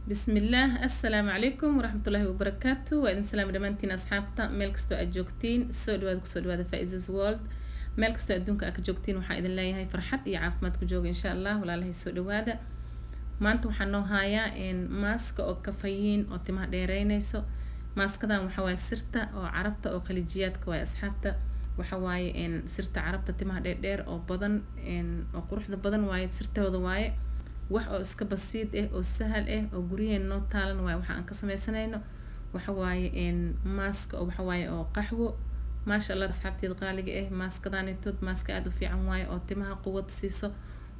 Bismillaah, assalaamu calaykum waraxmatullaahi wabarakaatu. Waa idin salaam dhammaantiin asxaabta, meel kastoo aad joogtiin. Soo dhawaada, kusoo dhawaada Faizas World. Meel kastoo adduunka aad ka joogtiin, waxaa idin leeyahay farxad iyo caafimaad ku jooga, insha Allah. Walaalahay, soo dhawaada. Maanta waxaa noo hayaa maaska oo kafayiin oo timaha dheereynayso. Maaskadan waxa waaye sirta oo carabta oo khaliijiyaadka waaye, asxaabta. Waxa waaye sirta carabta, timaha dheerdheer oo badan oo quruxda badan waaye, sirtooda waaye. Wax oo iska basiid ah oo sahal ah oo guryaheen noo taalan waaye. Waxa aan ka sameysanayno waxa waaye maaska oo waxa waaye oo qaxwo. Maasha Allah, asxaabteeda qaaliga ah, maaskadaanitood maaska aada u fiican waaye oo timaha quwad siiso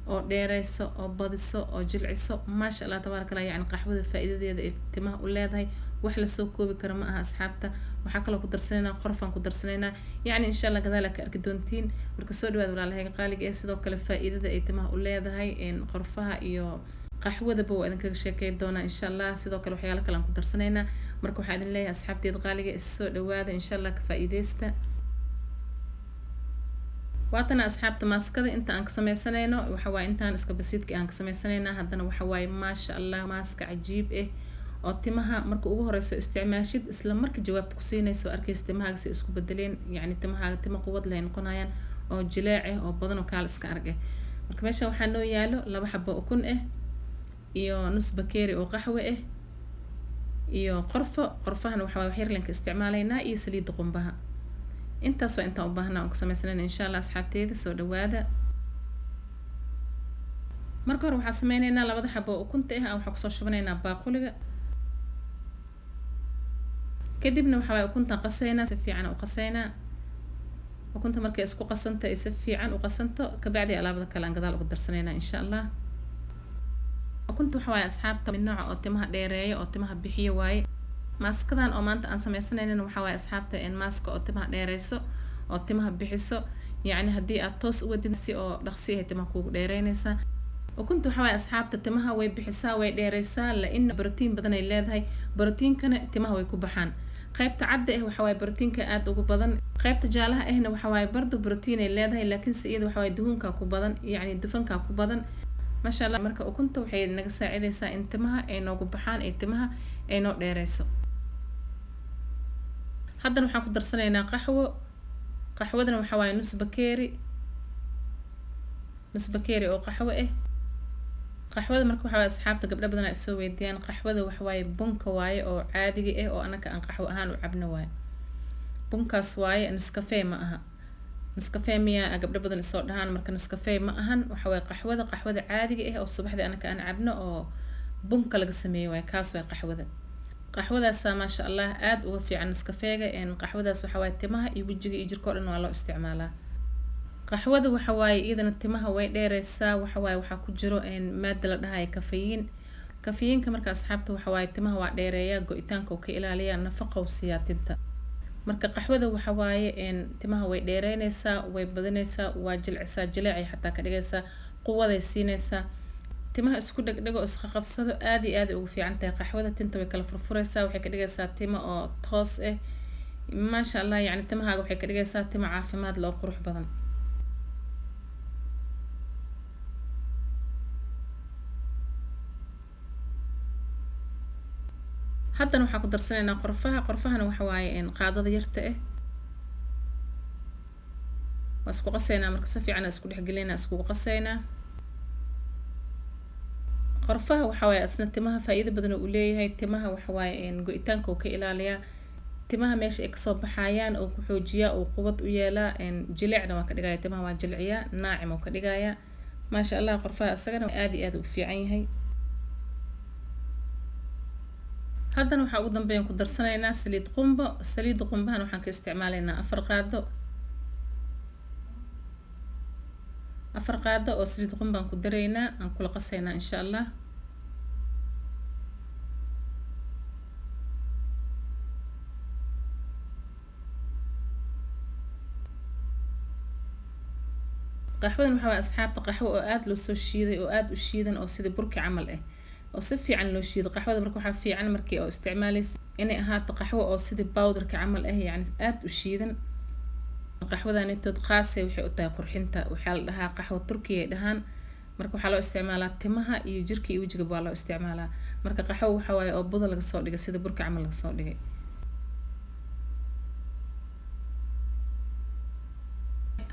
oo dheereyso oo badiso oo jilciso. Maasha Allah, tabaaraka Allah. Yacni qaxwada faa'iidadeeda ay timaha u leedahay wax lasoo koobi karo ma aha, asxaabta. Waxaa kaloo ku darsanaynaa qorfaan ku darsanaynaa, yacni insha Allah gadaal ka arki doontiin. Marka soo dhawaada, walaalahayga qaaliga eh. Sidoo kale faa'iidada ay timaha u leedahay qorfaha iyo qaxwadaba waa idinkaga sheekey doonaa, insha Allah. Sidoo kale waxyaalo kale aan ku darsanaynaa. Marka waxaa idin leeyahay, asxaabteeda qaaliga, soo dhawaada, insha Allah ka faa'iideysta. Waatana, asxaabta, maaskada inta aan ka sameysanayno. Waxa waaye intaan iska basiidka aan ka sameysanaynaa. Haddana waxa waaye, maasha Allah, maaska cajiib ah oo timaha marka ugu horeyso isticmaashid isla marka jawaabta ku siinayso, arkaysa timahaaga si isku bedeleen. Yacni timahaaga tima quwad leh noqonayaan oo jileec ah oo badan oo kaal iska arag ah. Marka meesha waxaa noo yaalo laba xabo ukun ah iyo nus bakeeri oo qaxwe ah iyo qorfo. Qorfahana waxa waaye wax yar leen ka isticmaalaynaa, iyo saliidda qumbaha. Intaas waa intaan u baahnaa oon ka sameysanayna, insha Allah. Asxaabteeda, soo dhawaada. Marka hore waxaa sameyneynaa labada xabo oo ukunta ah waxaa kusoo shubanaynaa baaquliga. Kadibna waxa waaye ukuntaan qaseynaa, si fiican u qaseynaa. Ukunta markay isku qasanto, ay si fiican u qasanto, kabacdi alaabada kale aan gadaal uga darsanaynaa, insha Allah. Ukunta waxa waaye, asxaabta, mid nooca oo timaha dheereeya oo timaha bixiyo waaye. Maaskadan oo maanta aan sameysanaynana waxa waaye, asxaabta, maaska oo timaha dheereyso oo timaha bixiso. Yacni haddii aad toos u wadid, si oo dhaqsi ah timaha kuugu dheereynaysaa. Ukunta waxa waaye, asxaabta, timaha way bixisaa, way dheereysaa, la-in brotiin badan ay leedahay. Brotiinkana timaha way ku baxaan. Qaybta cadda ah waxa waaye brotiinka aada ugu badan. Qaybta jaalaha ahna waxa waaye bardo brotiin ay leedahay, laakiinse iyada waxa waaye duhuunkaa ku badan, yacni dufankaa ku badan. Maasha Allah. Marka ukunta waxay naga saacideysaa in timaha ay noogu baxaan, ay timaha ay noo dheereyso. Haddana waxaan ku darsanaynaa qaxwo. Qaxwadana waxa waaye nus bakeeri, nus bakeeri oo qaxwo ah. Qaxwada marka waxa waaye, asxaabta, gabdho badan ay soo weydiiyaan, qaxwada waxa waaye bunka waaye oo caadiga ah oo anaka aan qaxwo ahaan u cabno waaye. Bunkaas waaye, Nescafe ma aha. Nescafe miyaa, gabdho badan isoo dhahaan. Marka Nescafe ma ahan. Waxa waaye qaxwada, qaxwada caadiga ah oo subaxdii anaka aan cabno oo bunka laga sameeyo waaye. Kaas waaye qaxwada. Qaxwadaasaa, maasha Allah, aada uga fiican Nescafeega. Qaxwadaas waxa waaye timaha iyo wejiga iyo jirka oo dhan waa loo isticmaalaa. Qaxwada waxa waaye iyadana timaha way dheereysaa. Waxa waaye waxaa ku jiro maada la dhahayo kafayiin. Kafayiinka marka, asxaabta, waxa waaye timaha waa dheereeyaa, go-itaanka uu ka ilaaliyaa, nafaqa uu siiyaa tinta. Marka qaxwada waxa waaye timaha way dheereynaysaa, way badinaysaa, waa jilcisaa, jileecay xataa ka dhigaysaa, quwaday siinaysaa. Timaha isku dhegdhego, isqa qabsado, aada iyo aada ugu fiican tahay qaxwada. Tinta way kala furfureysaa, waxay ka dhigaysaa tima oo toos ah. Maasha Allah. Yacni timahaaga waxay ka dhigaysaa tima caafimaad loo, qurux badan. Haddana waxaan ku darsanaynaa qorfaha. Qorfahana waxa waaye qaadada yarta ah. Waa isku qaseynaa. Marka si fiican isku dhexgelinaa, iskugu qaseynaa. Qorfaha waxa waaye asna timaha faa'iido badan uu leeyahay. Timaha waxa waaye go-itaanka uu ka ilaaliyaa, timaha meesha ay kasoo baxayaan oo ku xoojiyaa oo quwad u yeelaa. Jileecna waa ka dhigaya, timaha waa jilciyaa, naacim oo ka dhigayaa. Maasha Allah, qorfaha isagana aada iyo aada u fiican yahay. Haddana waxaa ugu dambeeyaan ku darsanaynaa saliid qumbo. Saliidda qumbahana waxaan ka isticmaalaynaa 4 qaado. 4 qaado oo saliid qumbaan ku daraynaa, aan kula qasaynaa, insha Allah. Qaxwadan waxaa waye, asxaabta, qaxwo oo aada loo soo shiiday oo aada u shiidan oo sidii burki camal ah oo si fiican loo shiido. Qaxwada marka waxaa fiican markii oo isticmaalaysa inay ahaato qaxwo oo sidii powderka camal ah, yacni aada u shiidan. Qaxwadanitood khaasay waxay u tahay qurxinta. Waxaa la dhahaa qaxwo Turkiya ay dhahaan. Marka waxaa loo isticmaalaa timaha iyo jirka iyo wejigaba waa loo isticmaalaa. Marka qaxwo waxa waaye oo buda laga soo dhigay, sida burka camal laga soo dhigay.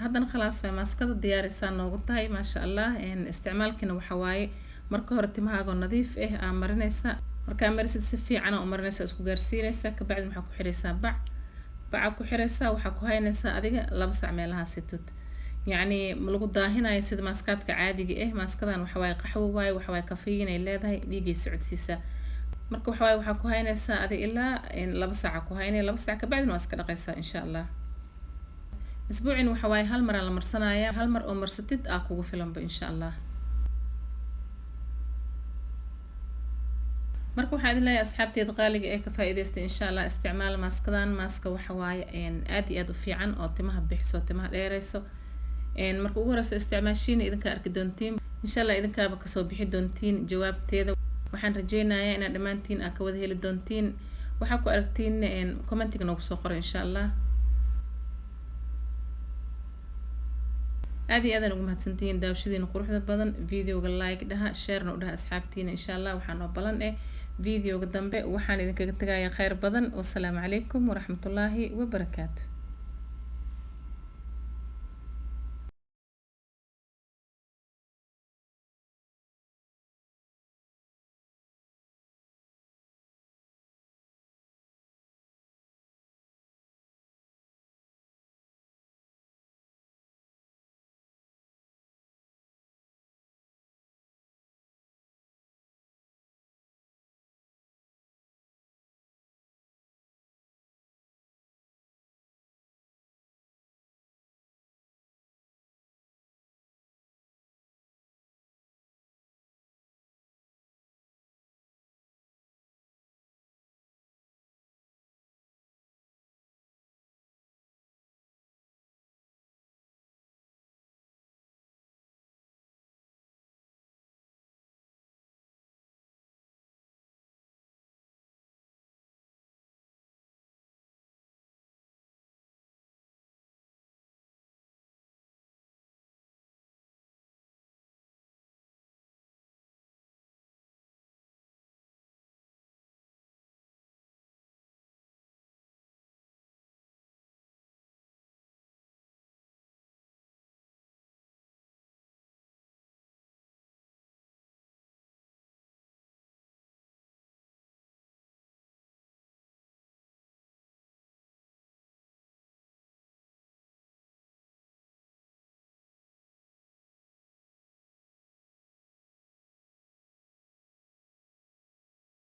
Haddana khalaas waay, maaskada diyaarisaa noogu tahay, maasha Allah. Isticmaalkiina waxa waaye marka hore timahaagoo nadiif ah aa marinaysa. Markaa marisid, si fiican aa u marinaysaa, isku gaarsiinaysaa. Kabacdi waxaa ku xiraysaa bac, bacaa ku xiraysaa, waxaa ku haynaysaa adiga 2 sac meelahaasitood. Yacni ma lagu daahinayo sida maaskaadka caadiga ah. Maaskadan waxa waaye qaxwo waaye, waxa waaye caffeine ay leedahay, dhiigay socodsiisaa. Marka waxa waaye waxaa ku haynaysaa adiga ilaa 2 saaca ku haynaya. 2 saac kabacdina waa iska dhaqaysaa, insha Allah. Isbuucin waxa waaye hal maraa la marsanaya, hal mar oo marsatid aa kugu filanba, insha Allah. Marka waxaa idin leeyahay, asxaabteeda qaaliga ee ka faa'iidaysta, insha Allah isticmaal maaskadan. Maaska waxa waaye aad iyo aad u fiican oo timaha bixiso, timaha dheereyso. Marka ugu horeyso isticmaashiina idinka arki doontiin, insha Allah, idinkaaba kasoo bixi doontiin jawaabteeda. Waxaan rajeynayaa inaad dhammaantiin aad ka wada heli doontiin. Waxaa ku aragtiin commentiga noogu soo qoro, insha Allah. Aad iyo aadaan ugu mahadsantihiin daawashadiina quruxda badan. Videoga like dhaha, sharena u dhaha asxaabtiina, insha Allah. Waxaa noo balan videoga dambe. Waxaan idinkaga tegayaa kheyr badan. Wasalaamu calaykum waraxmatullaahi wabarakaatu.